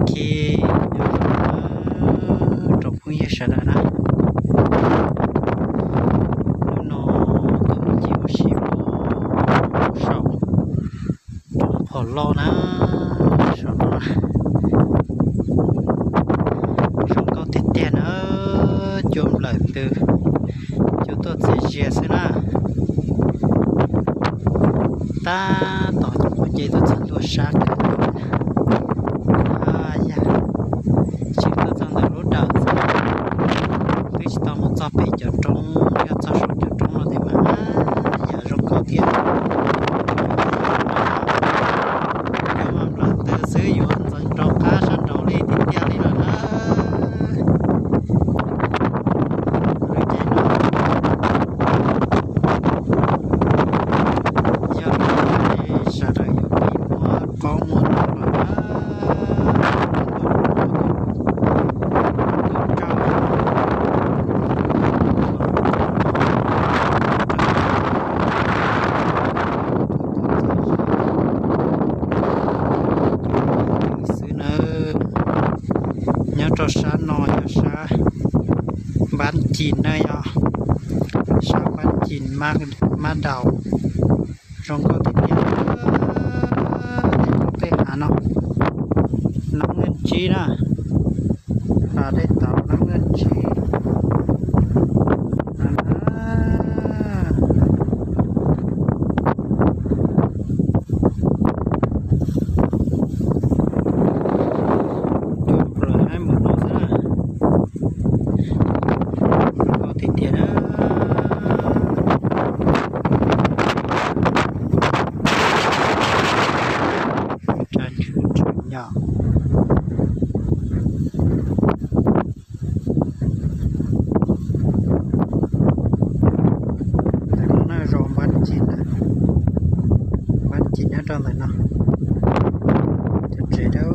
Ok, nyob zoo na tsoom phooj ywg sawv daws na. Hnub no tuaj mus ncig ua si saum roob Phom Lauj na, saum no zoo nkauj tiag tiag na, cua nplawm ntws, cua tuaj txias zias xwb na. Tab tom cov quav ce tuaj txog ntua sab kawg. Yog tsis tuaj txog ntawm lub dawm, twb tsis tau mus txog pem cov roob, yog txog saum cov roob no ces mas yam zoo nkauj tiag. Cua mas nplawm ntws xwb yuav ntxeev rau qab sab nraud li tiag tiag li lawm na. Lub caij no yog sawv daws yuav pib muab qaub muab rau lawm na. Xwb nawb. Nyob rau sab no yog sab Npab Cim na yog, sab Npab Cim Mab Daus, zoo nkauj tiag tiag. Tej hav no Nab Nkeej Tsib na, hav dej tauv Nab Nkeej Tsib. Cua plaws haib mus no xwb na. Zoo nkauj tiag tiag na. Tsa ntshwv tshwv nyom. Ntawm no na zoo Npab Cim na, Npab Cim nyob rau ntawm no, cov tsev dawb.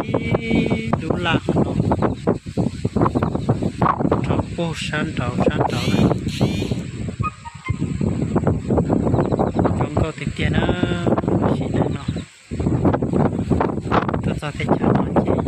Ib lub laj no rau puag sab nraud sab nraud na. Zoo nkauj tiag tiag na. Sim neej no tuaj txog teb chaws no ces